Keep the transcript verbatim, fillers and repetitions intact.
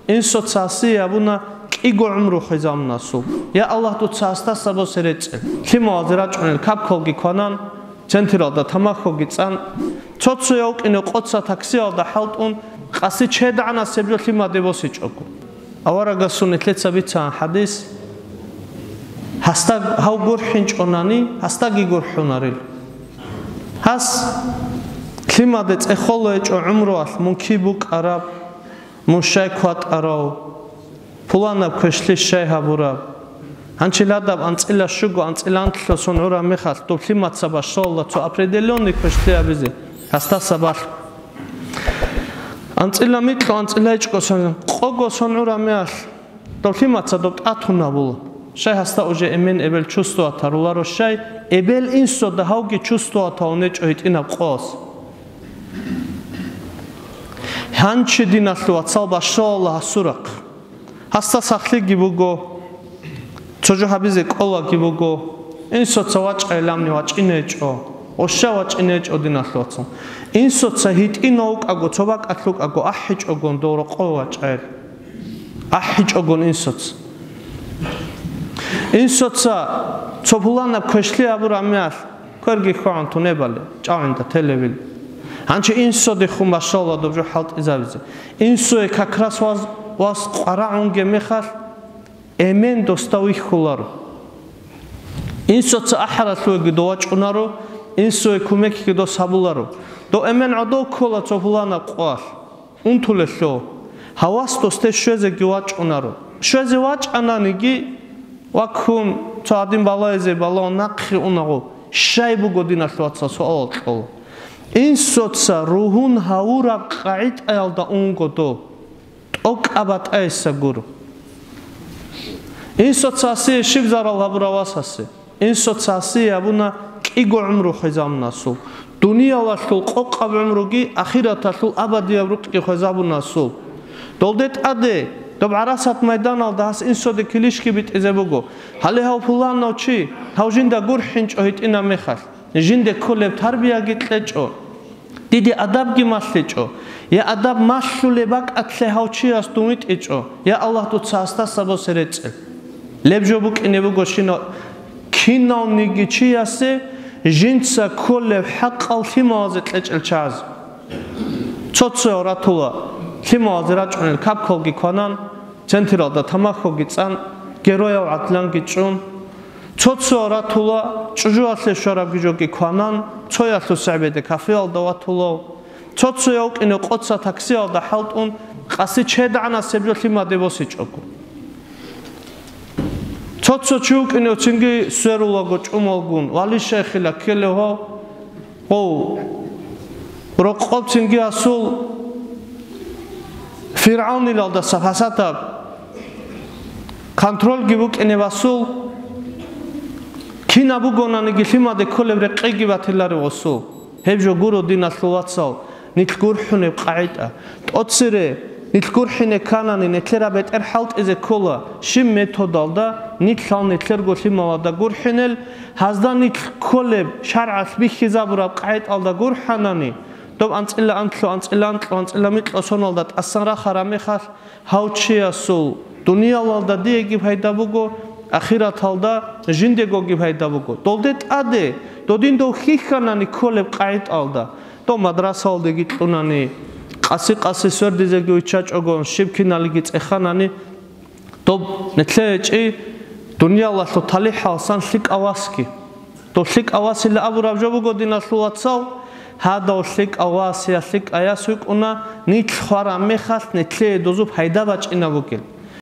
Инсоца гьасие гьабуна кӀиго гӀумру хвезабуна гьасул. Я Аллагь, дуца гьасдаса босе рецӀел. Лъималазе рачӀунел капкалги кванан, централда тамахалги цӀан, цо-цояв вукӀине къоца таксиялда хӀалтӀун, къаси чедгӀанас гьеб жо лъимаде босичӀого. Аварагасул нилъеца бицана хӀадис: гьасда гьав гурхӀинчӀонани, гьасдаги гурхӀунарил. Гьас лъимаде цӀехоло гьечӀо гӀумруялъ мун киб букӀараб, мун щай кватӀарав, пуланаб квешлъи щай гьабураб. Гьанчил гьадаб анцӀила щуго, анцӀила анлъго сон гӀураб мехалъ, доб лъимаца бащалла цо определённый квешлъи гьабизе, гьасдаса балъго. АнцӀила микьго, анцӀила гьечӀго сон, къого сон гӀураб мехалъ, доб лъимаца доб тӀатун гьабула. Щай гьасда уже эмен-эбел чувствовать гьаруларо, щай эбел-инсуда гьавги чувствовать гьавун гьечӀо гьитӀинаб къоялъ. Гьанчи, диналъул вацал, бащалла гьасул рахъ. Гьасда сахлъиги буго, цо жо гьабизе кӀолаги буго, инсоца вачӀайилан вачӀине гьечӀо, гъуща вачӀине гьечӀо, диналъул вацал. Инсоца гьитӀинав вукӀаго, цо бакӀалъ вукӀаго, ахӀичӀогон дов рокъове вачӀайил. АхӀичӀогон инсоца. Инсоца цо пуланаб квешлъи гьабураб мехалъ, кверги хьвагӀун тунебали, чӀагӀинда телевил. Гьанчи инсодехун бащалла доб жо хӀалтӀизабизе. Инсое как раз вас, вас къварагӀунге мехалъ, эмен досда вихьуларо. Инсоца ахӀаралъувеги дов вачӀунаро, инсое кумекги дос гьабуларо. Дов эмен гӀодов ккола цо пуланаб къоялъ. Унтулелъул, гьавас досде щвезеги вачӀунаро. Щвезе вачӀананиги, ваккун, цо гьадин балайзе балагьун нахъе унагъо, щай буго, диналъул вацал, суалал кьола. Инсоца ругьун гьавураб къагӀидаялда унго дов, тӀокӀаб батӀайиса гуро. Инсоца гьасие щиб зарал гьабурав вас гьасе? Инсоца гьасие гьабуна кӀиго гӀумру хвезабуна гьасул. Дуниялалъул къокъаб гӀумруги, ахираталъул абадияб рукъги хвезабуна гьасул. Долде тӀаде, доб гӀарасат майданалда гьас инсоде килищги битӀизе буго. Гьале гьав пуланав чи, гьав жинда гурхӀинчӀо гьитӀинаб мехалъ, жинде кколеб тарбияги кьечӀо. Диде адабги малъичӀо. Я адаб малъулеб бакӀалъе гьав чияс дун витӀичӀо, я Аллагь, дуца гьасдаса босе рецӀел. Леб жо букӀине буго щинав, кинавниги чиясе жинца кколеб хӀакъал лъималазе кьечӀел чагӀаз. Цо-цояв ратула, лъималазе рачӀунел капкалги кванан, централда тамахалги цӀан, герояв гӀадланги чӀун, цо-цо ратула, чӀужуялъе щварабги жоги кванан, цоялъул сагӀбеде кафеялда ватулав, цо-цояв вукӀине къоца таксиялда хӀалтӀун, къаси чедгӀанас гьеб жо лъимаде босичӀого. Цо-цо чи вукӀине цинги сверулаго чӀумалгун, вали шайхила ккелев гьав, Гъов, рокъоб цинги гьасул ФиргӀавнилалдаса пасатаб контрольги букӀине басул, кинаб бугонаниги лъимаде кколеб рекъеги батиларев гъосул. Гьеб жо гуро, диналъул вацал, нилъ гурхӀунеб къагӀида. ТӀоцере нилъ гурхӀине кканани, нилъераб бетӀер хӀалтӀизе ккола, щиб методалда нилъал нилъерго лъималада гурхӀинел, гьазда нилъ кколеб шаргӀалъ бихьизабураб къагӀидалда гурхӀанани, доб анцӀила анлъу, анцӀила анкьу, анцӀила микьу соналда тӀасан рахараб мехалъ, гьав чиясул дуниялалда диеги пайда буго, ахираталда жиндегоги пайда буго. Долде тӀаде, додин дов хьихьанани кколеб къагӀидалда, дов мадрасалдеги кьунани, къаси-къаси свердизеги виччачӀого, щиб киналиги цӀеханани, доб нилъее гьечӀи дуниялалъул талихӀалсан лъикӀав васги. Дов лъикӀав васила абураб жо буго, диналъул вацал, гьадав лъикӀав вас я лъикӀав яс вукӀуна, нилъ хвараб мехалъ нилъее дозу пайда бачӀинаб бугел.